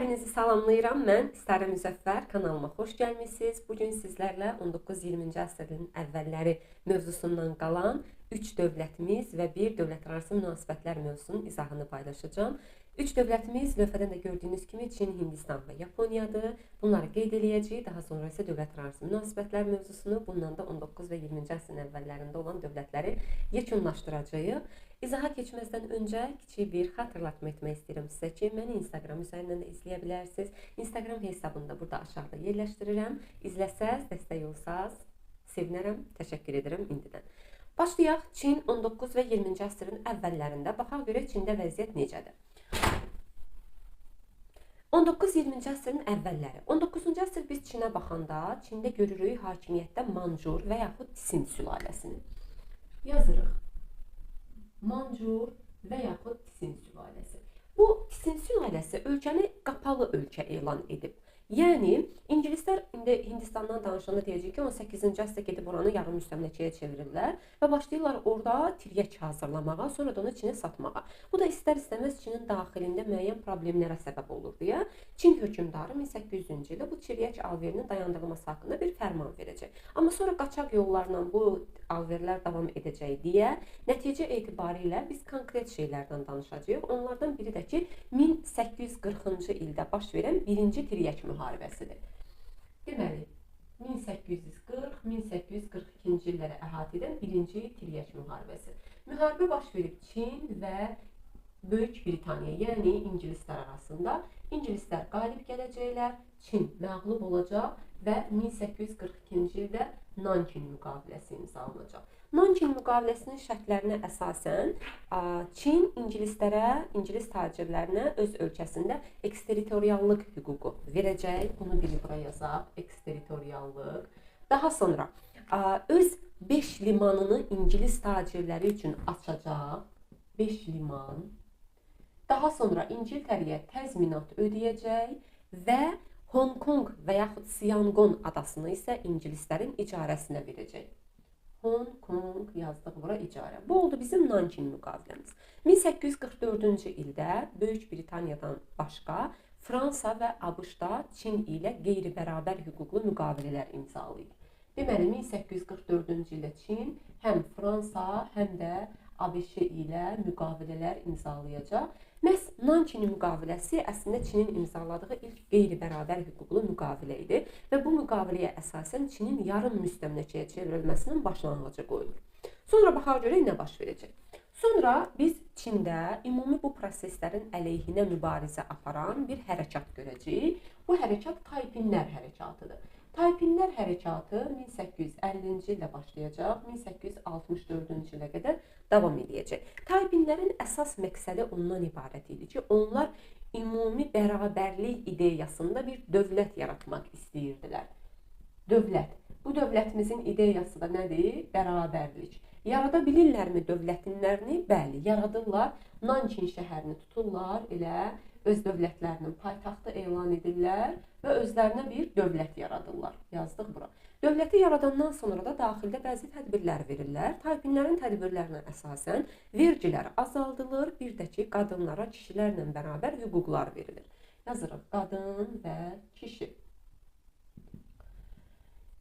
Hər birinizi salamlayıram. Mən İstərə Müzəffər, kanalıma xoş gəlmisiniz. Bugün sizlərlə 19-20-ci əsrin əvvəlləri mövzusundan qalan 3 dövlətimiz və bir dövlətlərarası münasibətlər mövzusunun izahını paylaşacağam. 3 dövlətimiz lövhədən də gördüyünüz kimi Çin, Hindistan və Yaponiyadır. Bunları qeyd eləyəcəyik. Daha sonra isə dövlətlərarası münasibətlər mövzusunu, bundan da 19 və 20-ci əsrin əvvəllərində olan dövlətləri yekunlaşdıracağıq. İzaha keçməzdən öncə kiçik bir xatırlatma etmək istəyirəm sizə ki, məni Instagram üzərindən də izləyə bilərsiniz. Instagram hesabını da burada aşağıda yerləşdirirəm. İzləsəz, dəstək olsaz sevinərəm. Təşəkkür edirəm indidən. Başlayaq Çin 19 və 20-ci əsrin əvvəllərində. Baxaq görək Çində vəziyyət necədir? 19-20-ci əsrin əvvəlləri. 19-cu əsr biz Çinə baxanda, Çində görürük hakimiyyətdə Mancur və yaxud Tsin sülaləsini. Yazırıq. Mancur və yaxud Tsin sülaləsi. Bu Tsin sülaləsi ölkəni qapalı ölkə elan edib. Yəni, ingilislər indi Hindistandan danışanda deyəcək ki, 18-ci əsrdə gedib oranı yarım müstəmləkəyə çevirirlər və başlayırlar orada tiryək hazırlamağa, sonra da onu Çinə satmağa. Bu da istər-istəməz Çinin daxilində müəyyən problemlərə səbəb olur deyə Çin hökmdarı 1800-cü ildə bu tiryək alverinin dayandırılması haqqında bir fərman verəcək. Amma sonra qaçaq yollarla bu alverlər davam edəcək deyə nəticə etibarilə biz konkret şeylərdən danışacağıq. Onlardan biri də ki, 1840-cı ildə baş verən birinci tiryək müharibəsidir. Deməli, 1840-1842-ci illərə əhatə edən birinci tiryək müharibəsi. Müharibə baş verib Çin və Böyük Britaniya, yəni ingilislər arasında. İngilislər qalib gələcəklər, Çin məğlub olacaq və 1842-ci ildə Nankin müqaviləsi imzalanacaq. Nankin müqaviləsinin şərtlərinə əsasən Çin ingilislərə, ingilis tacirlərinə öz ölkəsində eksterritoriallıq hüququ verəcək. Bunu biri bura yazaq, eksterritoriallıq. Daha sonra öz 5 limanını ingilis tacirləri üçün açacaq. 5 liman. Daha sonra İngiltərəyə təzminat ödəyəcək və Hong Kong və yaxud Siangon adasını isə ingilislərin icarəsinə verəcək. Hong Kong yazdıq bura icarə. Bu oldu bizim Nankin müqaviləmiz. 1844-cü ildə Böyük Britaniyadan başqa Fransa və ABŞ da Çin ilə qeyri-bərabər hüquqlu müqavilələr imzalayıb. Deməli, 1844-cü ildə Çin həm Fransa, həm də ABŞ ilə müqavilələr imzalayacaq. Məhz Nankin müqaviləsi əslində Çinin imzaladığı ilk qeyri-bərabər hüquqlu müqavilə idi və bu müqaviləyə əsasən Çinin yarım müstəmləkəyə çevrilməsinin başlanğıcı qoyulur. Sonra baxaq görək nə baş verəcək. Sonra biz Çində ümumi bu proseslərin əleyhinə mübarizə aparan bir hərəkat görəcəyik. Bu hərəkat Taypinlər hərəkatıdır. Taypinlər hərəkatı 1850-ci ildə başlayacaq, 1864-cü ilə qədər davam eləyəcək. Taypinlərin əsas məqsədi ondan ibarət idi ki, onlar ümumi bərabərlik ideyasında bir dövlət yaratmaq istəyirdilər. Dövlət. Bu dövlətimizin ideyası da nədir? Bərabərlik. Yarada bilirlərmi dövlətinlərini? Bəli, yaradırlar. Nankin şəhərini tuturlar, elə öz dövlətlərinin paytaxtı elan edirlər və özlərinə bir dövlət yaradırlar. Yazdıq bura. Dövləti yaradandan sonra da daxildə bəzi tədbirlər verirlər. Taypinlərin tədbirlərinə əsasən vergilər azaldılır, bir də ki, qadınlara kişilərlə bərabər hüquqlar verilir. Yazırıq, qadın və kişi.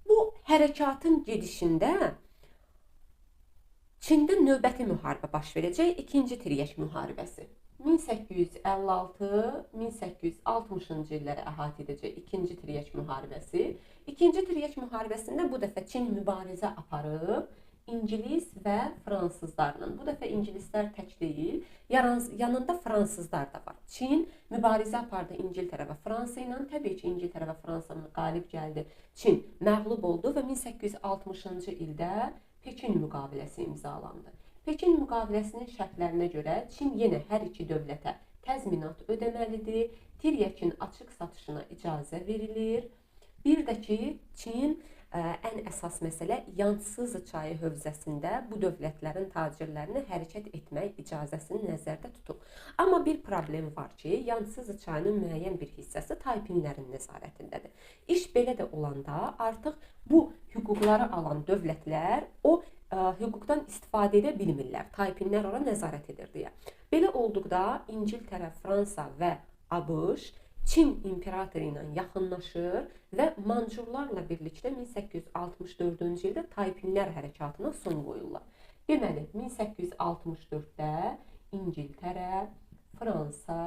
Bu hərəkatın gedişində Çində növbəti müharibə baş verəcək, ikinci tiryək müharibəsi. 1856-1860-cı illəri əhatə edəcək ikinci tiryək müharibəsi. İkinci tiryək müharibəsində bu dəfə Çin mübarizə aparıb İngilis və fransızlarla. Bu dəfə ingilislər tək deyil, yanında fransızlar da var. Çin mübarizə apardı İngiltərə və Fransa ilə. Təbii ki, İngiltərə və Fransa qalib gəldi. Çin məğlub oldu və 1860-cı ildə Pekin müqaviləsi imzalandı. Pekin müqaviləsinin şərtlərinə görə Çin yenə hər iki dövlətə təzminat ödəməlidir, tiryəkin açıq satışına icazə verilir. Bir də ki, Çin ən əsas məsələ Yansızı çayı hövzəsində bu dövlətlərin tacirlərinə hərəkət etmək icazəsini nəzərdə tutub. Amma bir problem var ki, Yansızı çayının müəyyən bir hissəsi Taypinlərin nəzarətindədir. İş belə də olanda artıq bu hüquqları alan dövlətlər o hüquqdan istifadə edə bilmirlər. Taypinlər ora nəzarət edir deyə. Belə olduqda İngiltərə, Fransa və ABŞ Çin imperatoru ilə yaxınlaşır və Mancurlarla birlikdə 1864-cü ildə Taypinlər hərəkatına son qoyurlar. Deməli, 1864-də İngiltərə, Fransa,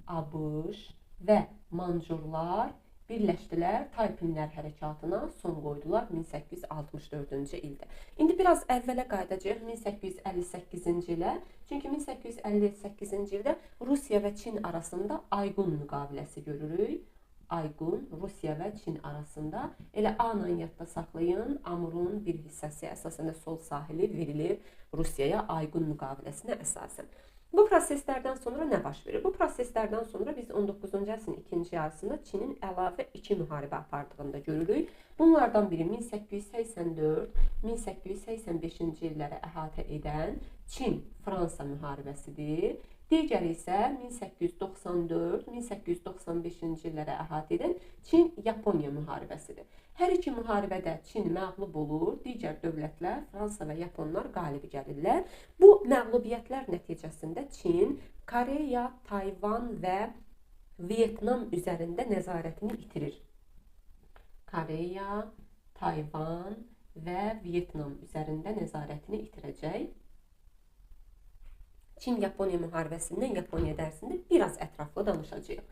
ABŞ və Mancurlar birləşdilər, Taypinlər hərəkatına son qoydular 1864-cü ildə. İndi biraz əvvələ qayıdacağıq 1858-ci ilə. Çünki 1858-ci ildə Rusiya və Çin arasında Ayqun müqaviləsi görürük. Ayqun, Rusiya və Çin arasında. Elə A-la yadda saxlayın, Amurun bir hissəsi, əsasən də sol sahili verilir Rusiyaya Ayqun müqaviləsinə əsasən. Bu proseslərdən sonra nə baş verir? Bu proseslərdən sonra biz 19-cu əsrin ikinci yarısında Çinin əlavə iki müharibə apardığını da görürük. Bunlardan biri 1884-1885-ci illəri əhatə edən Çin-Fransa müharibəsidir. Digəri isə 1894-1895-ci illəri əhatə edən Çin-Yaponiya müharibəsidir. Hər iki müharibədə Çin məğlub olur, digər dövlətlər, Fransa və Yaponlar qalib gəlirlər. Bu məğlubiyyətlər nəticəsində Çin, Koreya, Tayvan və Vyetnam üzərində nəzarətini itirir. Koreya, Tayvan və Vyetnam üzərində nəzarətini itirəcək. Çin-Yaponiya müharibəsindən Yaponiya dərsində biraz ətraflı danışacağıq.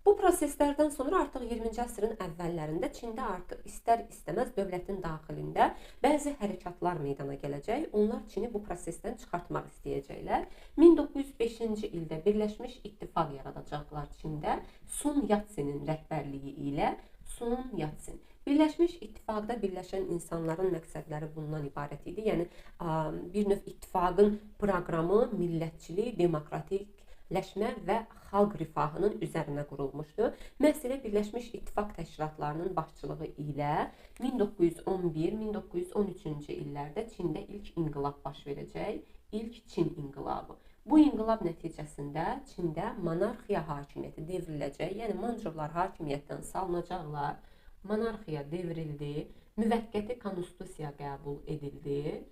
Bu proseslərdən sonra artıq 20-ci əsrin əvvəllərində Çində artıq istər-istəməz dövlətin daxilində bəzi hərəkatlar meydana gələcək. Onlar Çini bu prosesdən çıxartmaq istəyəcəklər. 1905-ci ildə Birləşmiş İttifaq yaradacaqlar Çində Sun Yat-senin rəhbərliyi ilə. Sun Yat-sen. Birləşmiş İttifaqda birləşən insanların məqsədləri bundan ibarət idi. Yəni bir növ ittifaqın proqramı millətçilik, demokratikləşmə və xalq rifahının üzərinə qurulmuşdu. Məhz elə Birləşmiş İttifaq təşkilatlarının başçılığı ilə 1911-1913-cü illərdə Çində ilk inqilab baş verəcək, ilk Çin inqilabı. Bu inqilab nəticəsində Çində monarxiya hakimiyyəti devriləcək, yəni Mancurlar hakimiyyətdən salınacaqlar. Monarxiya devrildi, müvəqqəti konstitusiya qəbul edildi,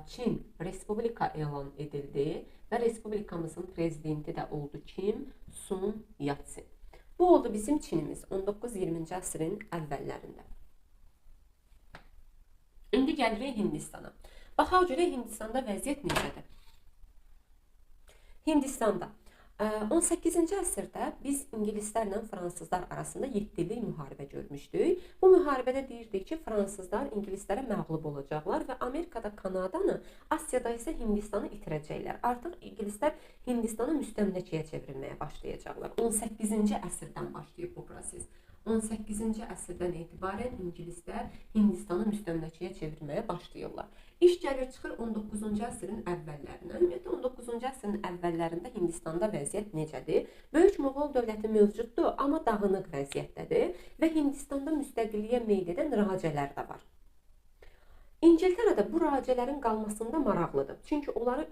Çin Respublika elan edildi və Respublikamızın prezidenti də oldu kim? Sun Yat-sen. Bu oldu bizim Çinimiz 19-20-ci əsrin əvvəllərində. İndi gəlirik Hindistana. Baxaq görək Hindistanda vəziyyət necədir? Hindistanda 18-ci əsrdə biz ingilislərlə fransızlar arasında 7 illik müharibə görmüşdük. Bu müharibədə deyirdik ki, fransızlar ingilislərə məğlub olacaqlar və Amerikada Kanadanı, Asiyada isə Hindistanı itirəcəklər. Artıq ingilislər Hindistanı müstəmləkəyə çevrilməyə başlayacaqlar. 18-ci əsrdən başlayıb bu proses. 18-ci əsrdən etibarən ingilislər Hindistanı müstəmləkəyə çevirməyə başlayırlar. İş gəlir çıxır 19-cu əsrin əvvəllərinə. Ümumiyyətlə 19-cu əsrin əvvəllərində Hindistanda vəziyyət necədir? Böyük Moğol dövləti mövcuddur, amma dağınıq vəziyyətdədir və Hindistanda müstəqilliyə meyl edən racələr də var. İngiltərədə bu racələrin qalmasında maraqlıdır. Çünki onları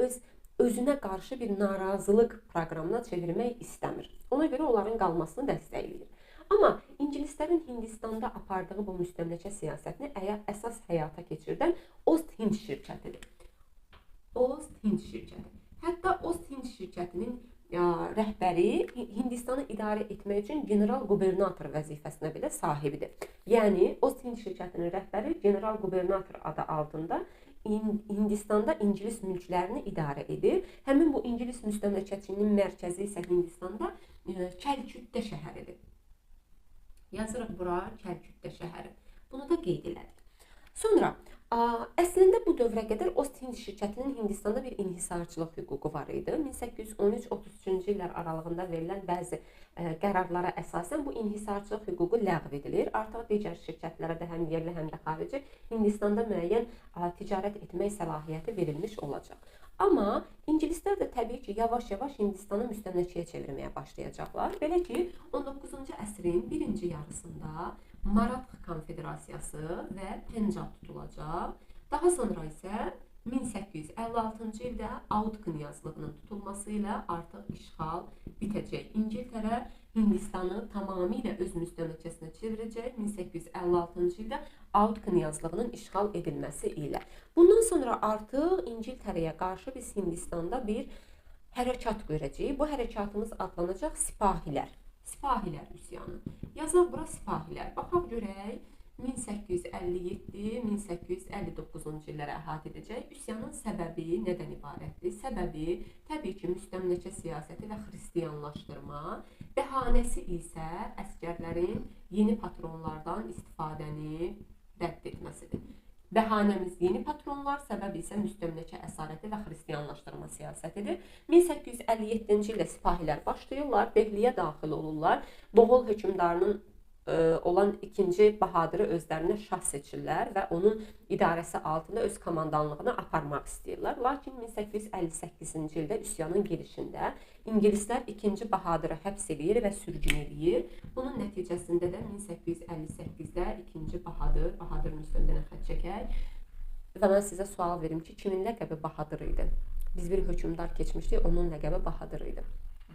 özünə qarşı bir narazılıq proqramına çevirmək istəmir. Ona görə onların qalmasını dəstəkləyir. Amma ingilislərin Hindistanda apardığı bu müstəmləkə siyasətini əsas həyata keçirdən Ost-Hind şirkətidir. Ost-Hind şirkəti. Hətta Ost-Hind şirkətinin rəhbəri Hindistanı idarə etmək üçün general-qubernator vəzifəsinə belə sahibidir. Yəni Ost-Hind şirkətinin rəhbəri general-qubernator adı altında Hindistanda ingilis mülklərini idarə edir. Həmin bu ingilis müstəmləkəçinin mərkəzi isə Hindistanda Kəlküttə şəhəridir. Yazırıq bura Kəlküttə şəhəri. Bunu da qeyd elədik. Sonra, əslində bu dövrə qədər Ost-Hind şirkətinin Hindistanda bir inhisarçılıq hüququ var idi. 1813-33-cü illər aralığında verilən bəzi qərarlara əsasən bu inhisarçılıq hüququ ləğv edilir. Artıq digər şirkətlərə də həm yerli, həm də xarici Hindistanda müəyyən ticarət etmək səlahiyyəti verilmiş olacaq. Amma ingilislər də təbii ki, yavaş-yavaş Hindistanı müstəmləkəyə çevirməyə başlayacaqlar. Belə ki, 19-cu əsrin birinci yarısında Maratx Konfederasiyası və Pəncab tutulacaq. Daha sonra isə 1856-cı ildə Aud knyazlığının tutulması ilə artıq işğal bitəcək. İngiltərə Hindistanı tamamilə öz müstəmləkəsinə çevirəcək 1856-cı ildə Aud knyazlığının işğal edilməsi ilə. Bundan sonra artıq İngiltərəyə qarşı biz Hindistanda bir hərəkat görəcəyik. Bu hərəkatımız adlanacaq Sipahilər. Sipahilər üsyanı. Yazaq bura sipahilər. Baxaq görək 1857-1859-cu illərə əhatə edəcək. Üsyanın səbəbi nədən ibarətdir? Səbəbi təbii ki, müstəmləkə siyasəti və xristianlaşdırma. Bəhanəsi isə əsgərlərin yeni patronlardan istifadəni rədd etməsidir. Bəhanəmiz yeni patronlar, səbəb isə müstəmləkə əsarəti və xristianlaşdırma siyasətidir. 1857-ci ildə sipahilər başlayırlar, Dehliyə daxil olurlar. Moğol hökmdarının olan 2-ci Bahadırı özlərinə şah seçirlər və onun idarəsi altında öz komandanlığını aparmaq istəyirlər. Lakin 1858-ci ildə üsyanın gedişində ingilislər 2-ci Bahadırı həbs eləyir və sürgün eləyir. Bunun nəticəsində də 1858-də 2-ci Bahadır, Bahadırın üstündən dənə xətt çəkək və mən sizə sual verim ki, kimin ləqəbi Bahadır idi? Biz bir hökmdar keçmişdik, onun ləqəbi Bahadır idi.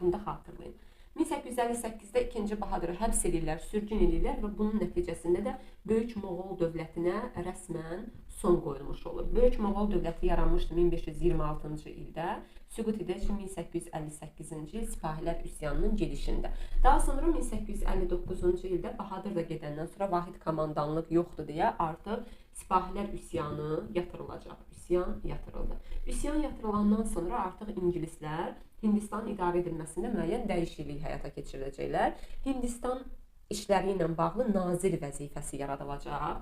Bunu da xatırlayın. 1858-də 2-ci Bahadırı həbs edirlər, sürgün edirlər və bunun nəticəsində də Böyük Moğol dövlətinə rəsmən son qoyulmuş olur. Böyük Moğol dövləti yaranmışdı 1526-cı ildə, süqut edəcək 1858-ci il Sipahilər üsyanının gedişində. Daha sonra 1859-cu ildə Bahadır da gedəndən sonra vahid komandanlıq yoxdur deyə artıq Sipahilər üsyanı yatırılacaq. Üsyan yatırıldı. Üsyan yatırılandan sonra artıq ingilislər Hindistan idarə edilməsində müəyyən dəyişiklik həyata keçiriləcəklər. Hindistan işləri ilə bağlı nazir vəzifəsi yaradılacaq.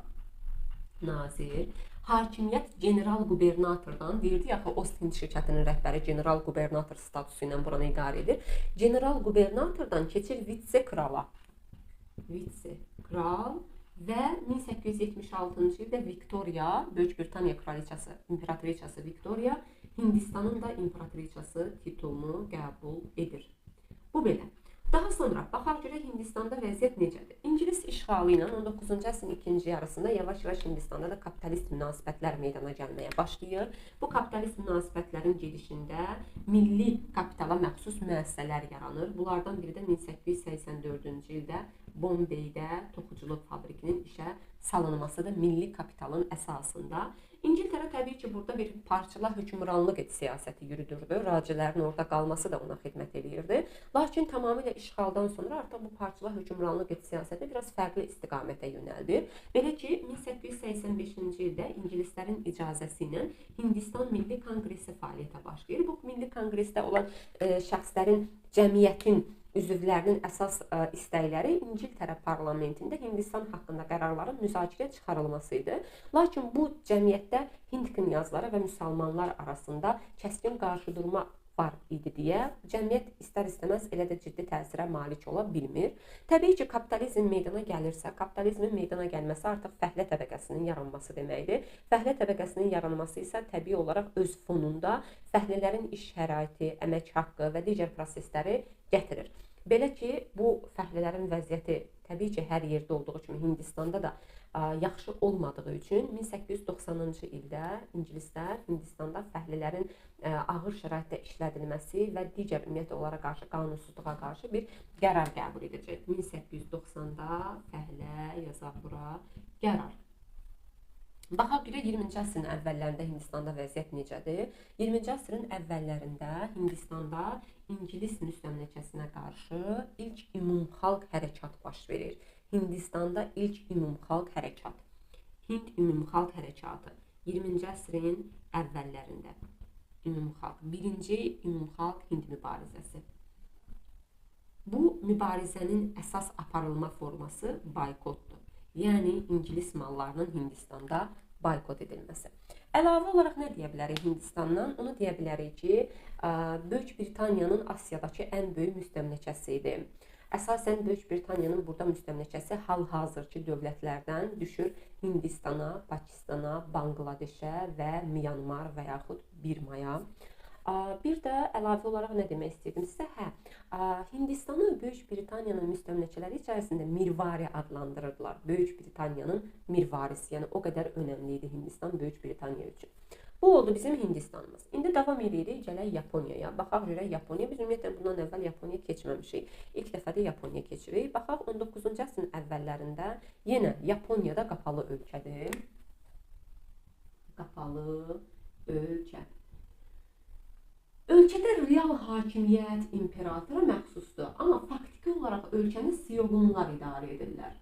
Nazir. Hakimiyyət general qubernatordan deyirdi, axı Ost-Hind şirkətinin rəhbəri general qubernator statusu ilə buranı idarə edir. General qubernatordan keçir vitse-krala. Vitse-kral və 1876-cı ildə Viktoriya, Böyük Britaniya kraliçası, imperatriçası Viktoriya Hindistanın da imperatriçası titulunu qəbul edir. Bu belə. Daha sonra baxaq görək Hindistanda vəziyyət necədir? İngilis işğalı ilə 19-cu əsrin ikinci yarısında yavaş-yavaş Hindistanda da kapitalist münasibətlər meydana gəlməyə başlayır. Bu kapitalist münasibətlərin gedişində milli kapitala məxsus müəssisələr yaranır. Bunlardan biri də 1884-cü ildə Bombeydə toxuculuq fabrikinin işə salınmasıdır milli kapitalın əsasında. İngiltərə təbii ki, burada bir parçala hökmranlıq et siyasəti yürüdürdü. Racilərin orada qalması da ona xidmət eləyirdi. Lakin tamamilə işğaldan sonra artıq bu parçala hökmranlıq et siyasəti biraz fərqli istiqamətə yönəldi. Belə ki, 1885-ci ildə ingilislərin icazəsi ilə Hindistan Milli Konqresi fəaliyyətə başlayır. Bu Milli Konqresdə olan şəxslərin, cəmiyyətin üzvlərinin əsas istəkləri İngiltərə parlamentində Hindistan haqqında qərarların müzakirəyə çıxarılması idi. Lakin bu cəmiyyətdə Hind knyazları və müsəlmanlar arasında kəskin qarşıdurma var idi deyə cəmiyyət istər-istəməz elə də ciddi təsirə malik ola bilmir. Təbii ki, kapitalizm meydana gəlirsə, kapitalizmin meydana gəlməsi artıq fəhlə təbəqəsinin yaranması deməkdir. Fəhlə təbəqəsinin yaranması isə təbii olaraq öz fonunda fəhlələrin iş şəraiti, əmək haqqı və digər prosesləri gətirir. Belə ki, bu fəhlələrin vəziyyəti təbii ki, hər yerdə olduğu kimi Hindistanda da yaxşı olmadığı üçün 1890-cı ildə ingilislər Hindistanda fəhlələrin ağır şəraitdə işlədilməsi və digər ümumiyyətlə onlara qarşı qanunsuzluğa qarşı bir qərar qəbul edəcək. 1890-da fəhlə yazaq bura qərar. Baxaq görək 20-ci əsrin əvvəllərində Hindistanda vəziyyət necədir? 20-ci əsrin əvvəllərində Hindistanda İngilis müstəmləkəsinə qarşı ilk ümumxalq hərəkat baş verir. Hindistanda ilk ümumxalq hərəkat. Hind ümumxalq hərəkatı 20-ci əsrin əvvəllərində. Ümumxalq. Birinci ümumxalq Hind mübarizəsi. Bu mübarizənin əsas aparılma forması boykotdur. Yəni İngilis mallarının Hindistanda boykot edilməsi. Əlavə olaraq nə deyə bilərik Hindistandan? Onu deyə bilərik ki, Böyük Britaniyanın Asiyadakı ən böyük müstəmləkəsi idi. Əsasən Böyük Britaniyanın burada müstəmləkəsi hal-hazırki dövlətlərdən düşür Hindistana, Pakistana, Bangladeşə və Myanmar və yaxud Birmaya. Bir də əlavə olaraq nə demək istəyirdim sizə? Hə, Hindistanı Böyük Britaniyanın müstəmləkələri içərisində mirvari adlandırırdılar. Böyük Britaniyanın mirvarisi, yəni o qədər önəmli idi Hindistan Böyük Britaniya üçün. Bu oldu bizim Hindistanımız. İndi davam edirik, gələk Yaponiyaya. Baxaq görək Yaponiya. Biz ümumiyyətlə bundan əvvəl Yaponiya keçməmişik. İlk dəfə də Yaponiya keçirik. Baxaq 19-cu əsrin əvvəllərində yenə Yaponiyada qapalı ölkədir. Qapalı ölkə. Ölkədə real hakimiyyət imperatora məxsusdur, amma faktiki Faktiki olaraq ölkəni siyoqunlar idarə edirlər.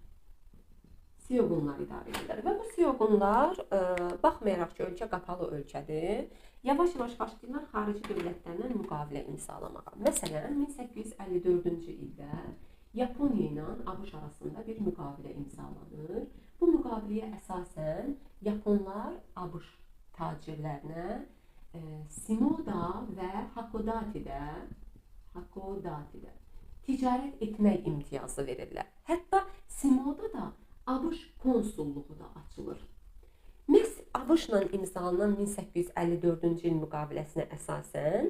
Siyoqunlar idarə edirlər və bu siyoqunlar, baxmayaraq ki, ölkə qapalı ölkədir, yavaş-yavaş başlayırlar xarici dövlətlərlə müqavilə imzalamağa. Məsələn, 1854-cü ildə Yaponiya ilə ABŞ arasında bir müqavilə imzalanır. Bu müqaviləyə əsasən yaponlar ABŞ tacirlərinə Simoda və Hakodatidə ticarət etmək imtiyazı verirlər. Hətta Simoda da ABŞ konsulluğu da açılır. Məhz ABŞ-la imzalanan 1854-cü il müqaviləsinə əsasən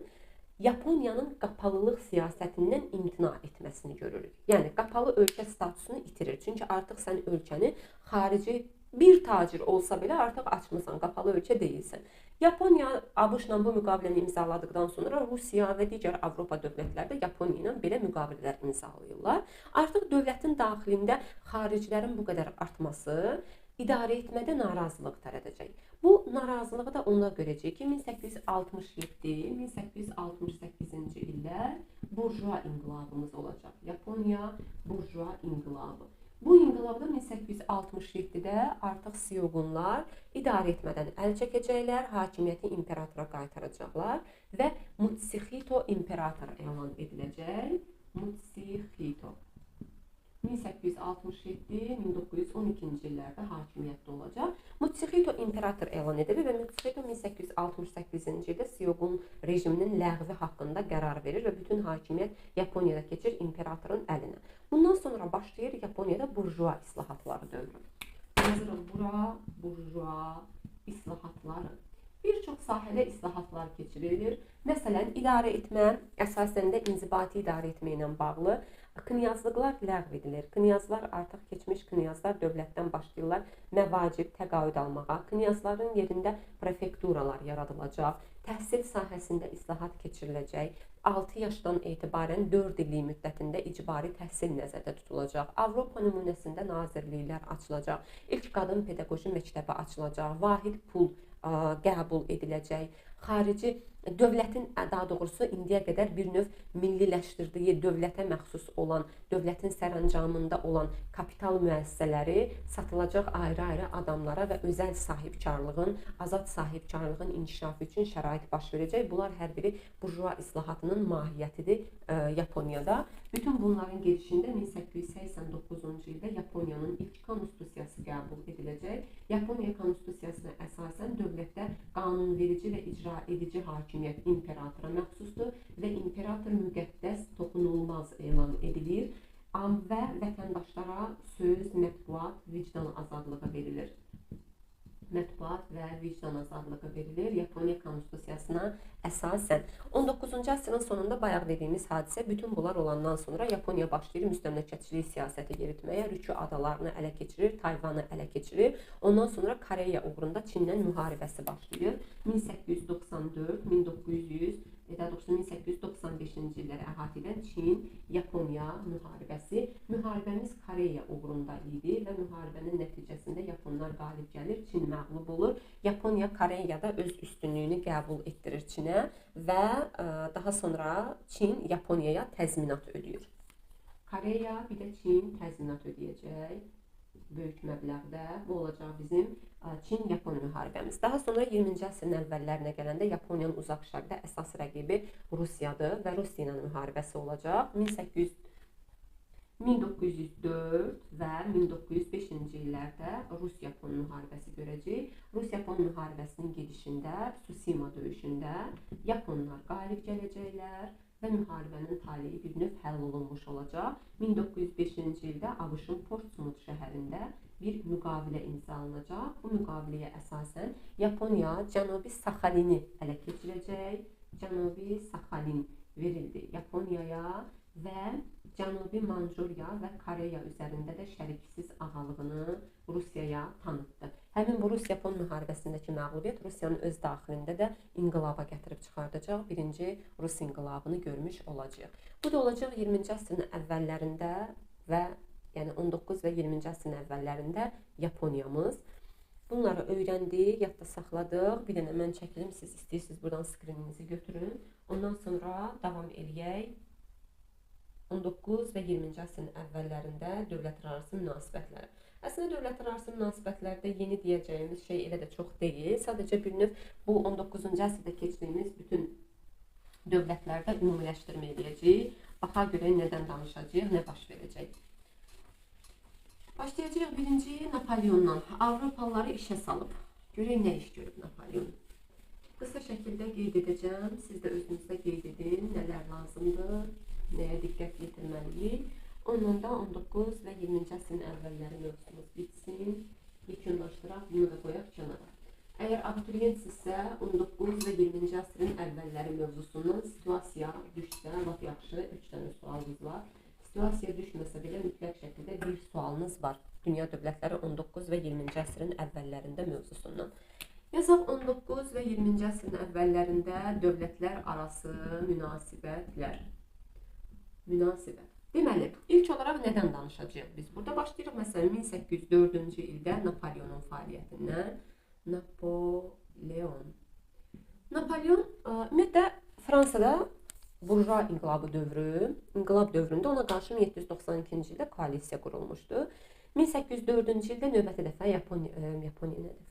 Yaponiyanın qapalılıq siyasətindən imtina etməsini görürük. Yəni, qapalı ölkə statusunu itirir. Çünki artıq sən ölkəni xarici bir tacir olsa belə artıq açmısan, qapalı ölkə deyilsən. Yaponiya ABŞ-la bu müqaviləni imzaladıqdan sonra Rusiya və digər Avropa dövlətləri də Yaponiya ilə belə müqavilələr imzalayırlar. Artıq dövlətin daxilində xaricilərin bu qədər artması idarə etmədə narazılıq törədəcək. Bu narazılığı da ona görəcək ki, 1867-1868-ci illər burjua inqilabımız olacaq. Yaponiya burjua inqilabı. Bu inqilabda 1867-də artıq siyoqunlar idarə etmədən əl çəkəcəklər, hakimiyyəti imperatora qaytaracaqlar və Mutsuhito imperator elan ediləcək. Mutsuhito. 1867-1912-ci illərdə hakimiyyətdə olacaq. Mutsuhito imperator elan edilir və Mutsuhito 1868-ci ildə Siyoqun rejiminin ləğvi haqqında qərar verir və bütün hakimiyyət Yaponiyada keçir imperatorun əlinə. Bundan sonra başlayır Yaponiyada burjua islahatları dövrü. Yazırıq bura burjua islahatları. Bir çox sahədə islahatlar keçirilir. Məsələn, idarə etmə, əsasən də inzibati idarə etmə ilə bağlı knyazlıqlar ləğv edilir. Knyazlar artıq keçmiş knyazlar dövlətdən başlayırlar məvacib, təqaüd almağa. Knyazların yerində prefekturalar yaradılacaq. Təhsil sahəsində islahat keçiriləcək. 6 yaşdan etibarən 4 illik müddətində icbari təhsil nəzərdə tutulacaq. Avropa nümunəsində nazirliklər açılacaq. İlk qadın pedaqoji məktəbi açılacaq. Vahid pul qəbul ediləcək. Xarici dövlətin, daha doğrusu indiyə qədər bir növ milliləşdirdiyi, dövlətə məxsus olan, dövlətin sərəncamında olan kapital müəssisələri satılacaq ayrı-ayrı adamlara və özəl sahibkarlığın, azad sahibkarlığın inkişafı üçün şərait baş verəcək. Bunlar hər biri burjua islahatının mahiyyətidir Yaponiyada. Bütün bunların gedişində 1889-cu ildə Yaponiyanın ilk konstitusiyası qəbul ediləcək. Yaponiya konstitusiyasına əsasən dövlətdə qanunverici və icra edici hakimiyyət imperatora məxsusdur və imperator müqəddəs, toxunulmaz elan edilir və vətəndaşlara söz, mətbuat, vicdan azadlığı verilir. Mətbuat və vicdan azadlığı verilir Yaponiya konstitusiyasına əsasən. 19-cu əsrin sonunda bayaq dediyimiz hadisə, bütün bunlar olandan sonra Yaponiya başlayır müstəmləkəçilik siyasəti yeritməyə, Rükü adalarını ələ keçirir, Tayvanı ələ keçirir. Ondan sonra Koreya uğrunda Çinlə müharibəsi başlayır. 1894, 1900, daha doğrusu 1895-ci illəri əhatə edən Çin-Yaponiya müharibəsi. Müharibəmiz Koreya uğrunda idi və müharibənin nəticəsində yaponlar qalib gəlir, Çin məğlub olur. Yaponiya Koreyada öz üstünlüyünü qəbul etdirir Çinə və daha sonra Çin Yaponiyaya təzminat ödəyir. Koreya bir də Çin təzminat ödəyəcək böyük məbləğdə. Bu olacaq bizim Çin-Yapon müharibəmiz. Daha sonra 20-ci əsrin əvvəllərinə gələndə Yaponiyanın uzaq şərqdə əsas rəqibi Rusiyadır və Rusiya ilə müharibəsi olacaq. 1904 və 1905-ci illərdə Rus-Yapon müharibəsi görəcək. Rus-Yapon müharibəsinin gedişində, Tsusima döyüşündə yaponlar qalib gələcəklər və müharibənin taleyi bir növ həll olunmuş olacaq. 1905-ci ildə ABŞ-ın Portsmouth şəhərində bir müqavilə imzalanacaq. Bu müqaviləyə əsasən Yaponiya Cənubi Saxalini ələ keçirəcək. Cənubi Saxalin verildi Yaponiyaya və Cənubi Manchuriya və Koreya üzərində də şəriksiz ağalığını Rusiyaya tanıtdı. Həmin bu Rus-Yapon müharibəsindəki məğlubiyyət Rusiyanın öz daxilində də inqilaba gətirib çıxardacaq. Birinci Rus inqilabını görmüş olacaq. Bu da olacaq 20-ci əsrin əvvəllərində və yəni 19 və 20-ci əsrin əvvəllərində Yaponiyamız. Bunları öyrəndik, yadda saxladıq. Bir dənə mən çəkilim, siz istəyirsiniz buradan skrininizi götürün. Ondan sonra davam eləyək. 19 və 20-ci əsrin əvvəllərində dövlətlərarası münasibətləri. Əslində dövlətlərarası münasibətlərdə yeni deyəcəyimiz şey elə də çox deyil. Sadəcə bir növ bu 19-cu əsrdə keçdiyimiz bütün dövlətlərdə ümumiləşdirmə eləyəcəyik. Baxa görək nədən danışacağıq, nə baş verəcək. Başlayacağıq birinci Napoleondan. Avropalıları işə salıb. Görək nə iş görüb Napoleon. Qısa şəkildə qeyd edəcəm. Siz də özünüzdə qeyd edin, nələr lazımdır, nəyə diqqət yetirməliyik. Ondan da 19 və 20-ci əsrin əvvəlləri mövzumuz bitsin. Yekunlaşdıraq, bunu da qoyaq kənara. Əgər abituriyentsinizsə, 19 və 20-ci əsrin əvvəlləri mövzusundan situasiya düşsə, lap yaxşı, 3 dənə sualınız var. Situasiya düşməsə belə mütləq şəkildə bir sualınız var. Dünya dövlətləri 19 və 20-ci əsrin əvvəllərində mövzusundan. Yazaq 19 və 20-ci əsrin əvvəllərində dövlətlər arası münasibətlər. Münasibət. Deməli, ilk olaraq nədən danışacağıq biz? Burada başlayırıq məsələn 1804-cü ildə Napoleonun fəaliyyətindən. Napoleon. Napoleon ümumiyyətlə Fransada burjua inqilabı dövrü, inqilab dövründə ona qarşı 1792-ci ildə koalisiya qurulmuşdu. 1804-cü ildə növbəti dəfə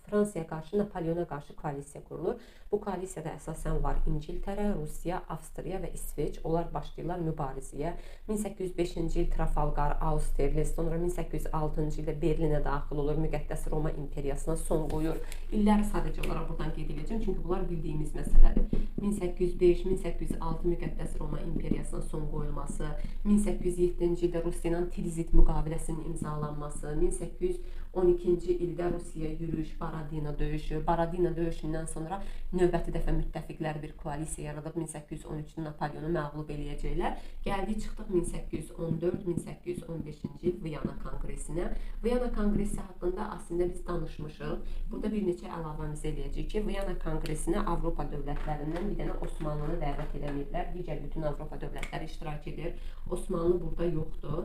Fransaya qarşı, Napoleona qarşı koalisiya qurulur. Bu koalisiyada əsasən var İngiltərə, Rusiya, Avstriya və İsveç. Onlar başlayırlar mübarizəyə. 1805-ci il Trafalgar, Austerlitz, sonra 1806-cı ildə Berlinə daxil olur, Müqəddəs Roma İmperiyasına son qoyur. İlləri sadəcə olaraq buradan qeyd edəcəm, çünki bunlar bildiyimiz məsələdir. 1805, 1806 Müqəddəs Roma İmperiyasına son qoyulması, 1807-ci ildə Rusiya ilə Tilzit müqaviləsinin imzalanması, 1812-ci ildə Rusiya yürüyüş, Borodino döyüşü, Borodino döyüşündən sonra növbəti dəfə müttəfiqlər bir koalisiya yaradıb 1813-də Napoleonu məğlub eləyəcəklər. Gəldik, çıxdıq 1814-1815-ci il Viyana Konqresinə. Viyana Konqresi haqqında əslində biz danışmışıq. Burada bir neçə əlavəmizi eləyəcəyik ki, Viyana Konqresinə Avropa dövlətlərindən bir dənə Osmanlını dəvət eləməyiblər. Digər bütün Avropa dövlətləri iştirak edir. Osmanlı burada yoxdur.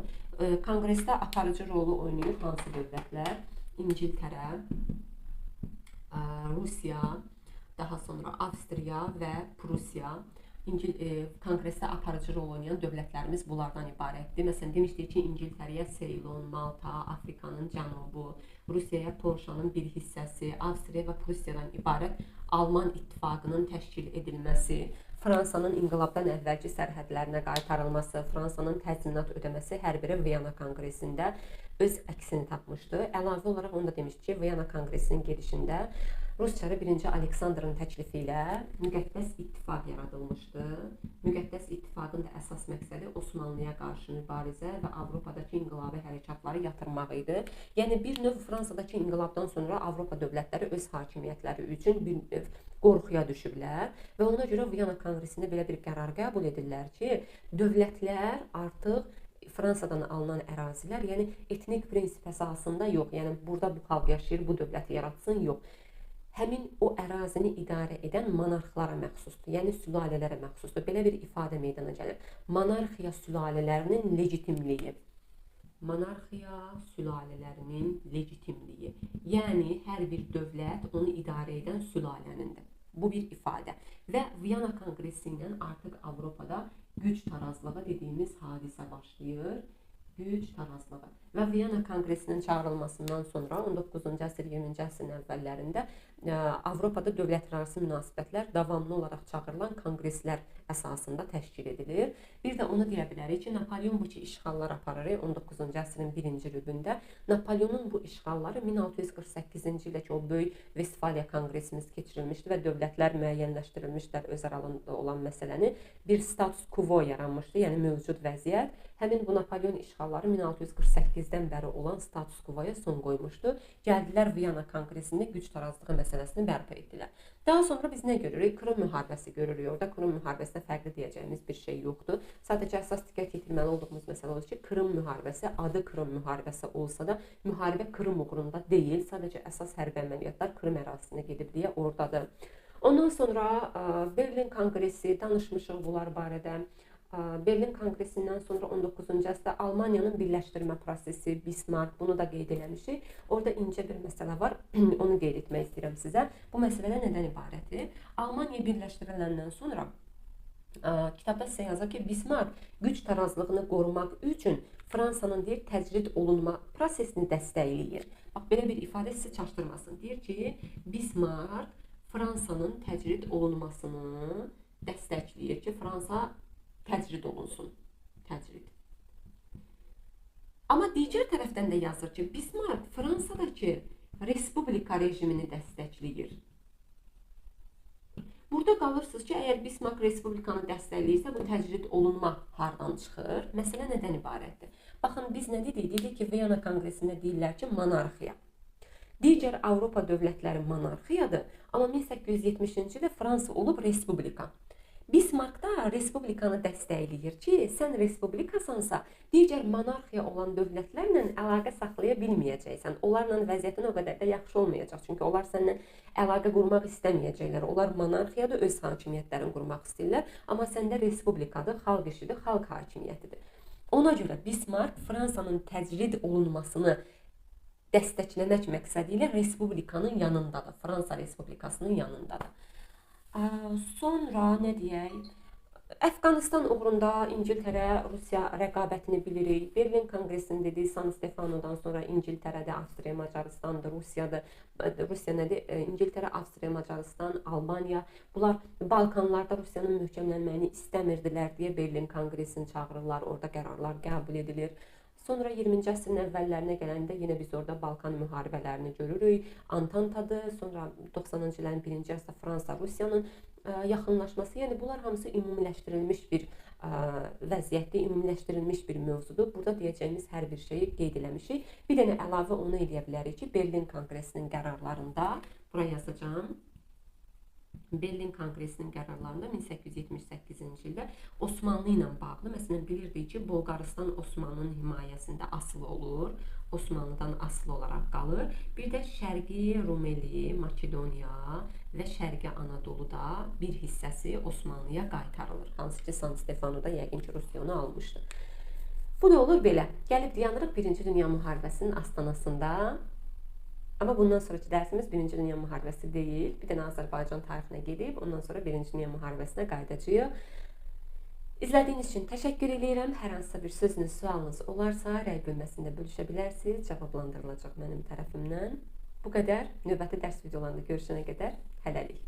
Konqresdə aparıcı rolu oynayır hansı dövlətlər? İngiltərə, Rusiya, daha sonra Avstriya və Prusiya. Konqresdə aparıcı rol oynayan dövlətlərimiz bunlardan ibarətdir. Məsələn, demişdik ki, İngiltərəyə Seylon, Malta, Afrikanın cənubu, Rusiyaya Polşanın bir hissəsi, Avstriya və Prusiyadan ibarət Alman İttifaqının təşkil edilməsi, Fransanın inqilabdan əvvəlki sərhədlərinə qaytarılması, Fransanın təzminat ödəməsi hər biri Viyana Konqresində öz əksini tapmışdı. Əlavə olaraq onu da demişdi ki, Viyana Konqresinin gedişində Rus çarı 1-ci Aleksandrın təklifi ilə Müqəddəs İttifaq yaradılmışdı. Müqəddəs İttifaqın da əsas məqsədi Osmanlıya qarşı mübarizə və Avropadakı inqilabi hərəkatları yatırmaq idi. Yəni bir növ Fransadakı inqilabdan sonra Avropa dövlətləri öz hakimiyyətləri üçün bir növ qorxuya düşüblər və ona görə Viyana Konqresində belə bir qərar qəbul edirlər ki, dövlətlər artıq Fransadan alınan ərazilər, yəni etnik prinsip əsasında yox, yəni burada bu xalq yaşayır, bu dövləti yaratsın, yox. Həmin o ərazini idarə edən monarxlara məxsusdur, yəni sülalələrə məxsusdur. Belə bir ifadə meydana gəlir. Monarxiya sülalələrinin legitimliyi. Monarxiya sülalələrinin legitimliyi. Yəni hər bir dövlət onu idarə edən sülalənindir. Bu bir ifadə. Və Viyana Konqresi ilə artıq Avropada güc tarazlığı dediyimiz hadisə başlayır. Güc tarazlığı. Və Viyana Konqresinin çağırılmasından sonra 19-cu əsr, 20-ci əsrin əvvəllərində Avropada dövlətlərarası münasibətlər davamlı olaraq çağırılan konqreslər əsasında təşkil edilir. Bir də onu deyə bilərik ki, Napoleon bu ki işğallar aparır 19-cu əsrin birinci rübündə. Napoleonun bu işğalları 1648-ci ildə ki, o böyük Vestfaliya konqresimiz keçirilmişdi və dövlətlər müəyyənləşdirilmişdilər öz aralarında olan məsələni. Bir status quo yaranmışdı, yəni mövcud vəziyyət. Həmin bu Napoleon işğalları 1648-dən bəri olan status quoya son qoymuşdu. Gəldilər Viyana Konqresində güc tarazlığı məsələsini bərpa etdilər. Daha sonra biz nə görürük? Krım müharibəsi görürük. Orada Krım müharibəsində fərqli deyəcəyimiz bir şey yoxdur. Sadəcə əsas diqqət yetirməli olduğumuz məsələ odur ki, Krım müharibəsi adı Krım müharibəsi olsa da müharibə Krım uğrunda deyil. Sadəcə əsas hərbi əməliyyatlar Krım ərazisində gedib deyə oradadır. Ondan sonra Berlin Konqresi, danışmışıq bunlar barədə. Berlin Konqresindən sonra 19-cu əsrdə Almaniyanın birləşdirmə prosesi, Bismarck, bunu da qeyd eləmişik. Orada incə bir məsələ var, onu qeyd etmək istəyirəm sizə. Bu məsələ nədən ibarətdir? Almaniya birləşdiriləndən sonra Kitabda sizə yazır ki, Bismarck güc tarazlığını qorumaq üçün Fransanın deyir təcrid olunma prosesini dəstəkləyir. Bax, belə bir ifadə sizi çaşdırmasın. Deyir ki, Bismarck Fransanın təcrid olunmasını dəstəkləyir ki, Fransa təcrid olunsun. Təcrid. Amma digər tərəfdən də yazır ki, Bismarck Fransadakı respublika rejimini dəstəkləyir. Burada qalırsınız ki, əgər Bismarck respublikanı dəstəkləyirsə, bu təcrid olunma hardan çıxır? Məsələ nədən ibarətdir? Baxın, biz nə dedik? Dedik ki, Viyana Konqresində deyirlər ki, monarxiya. Digər Avropa dövlətləri monarxiyadır, amma 1870-ci ildə Fransa olub respublika. Bismarck da respublikanı dəstəkləyir ki, sən respublikasansa, digər monarxiya olan dövlətlərlə əlaqə saxlaya bilməyəcəksən. Onlarla vəziyyətin o qədər də yaxşı olmayacaq. Çünki onlar səninlə əlaqə qurmaq istəməyəcəklər. Onlar monarxiyadır, öz hakimiyyətlərini qurmaq istəyirlər. Amma səndə respublikadır, xalq işidir, xalq hakimiyyətidir. Ona görə Bismarck Fransanın təcrid olunmasını dəstəkləmək məqsədi ilə respublikanın yanındadır. Fransa Respublikasının yanındadır. Sonra nə deyək? Əfqanistan uğrunda İngiltərə, Rusiya rəqabətini bilirik. Berlin Konqresini dedik, San Stefanodan sonra İngiltərədə, Avstriya, Macarıstandır, Rusiyadır. Rusiya nədir? İngiltərə, Avstriya, Macarıstan, Almaniya. Bunlar Balkanlarda Rusiyanın möhkəmlənməyini istəmirdilər deyə Berlin Konqresini çağırırlar, orada qərarlar qəbul edilir. Sonra 20-ci əsrin əvvəllərinə gələndə yenə biz orada Balkan müharibələrini görürük. Antantadır, sonra 90-cı illərin birinci yarısında Fransa, Rusiyanın yaxınlaşması. Yəni bunlar hamısı ümumiləşdirilmiş bir vəziyyətdir, ümumiləşdirilmiş bir mövzudur. Burada deyəcəyimiz hər bir şeyi qeyd eləmişik. Bir dənə əlavə onu eləyə bilərik ki, Berlin Konqresinin qərarlarında, bura yazacağam. Berlin Konqresinin qərarlarında 1878-ci ildə Osmanlı ilə bağlı, məsələn, bilirdik ki, Bolqarıstan Osmanlının himayəsində asılı olur, Osmanlıdan asılı olaraq qalır. Bir də Şərqi Rumeli, Makedoniya və Şərqi Anadoluda bir hissəsi Osmanlıya qaytarılır. Hansı ki, San Stefanoda yəqin ki, Rusiya onu almışdı. Bu da olur belə. Gəlib dayanırıq Birinci Dünya Müharibəsinin astanasında. Amma bundan sonraki dərsimiz Birinci Dünya Müharibəsi deyil. Bir dənə Azərbaycan tarixinə gedib, ondan sonra Birinci Dünya Müharibəsinə qayıdacağıq. İzlədiyiniz üçün təşəkkür edirəm. Hər hansısa bir sözünüz, sualınız olarsa, rəy bölməsində bölüşə bilərsiniz. Cavablandırılacaq mənim tərəfimdən. Bu qədər. Növbəti dərs videolarında görüşənə qədər hələlik.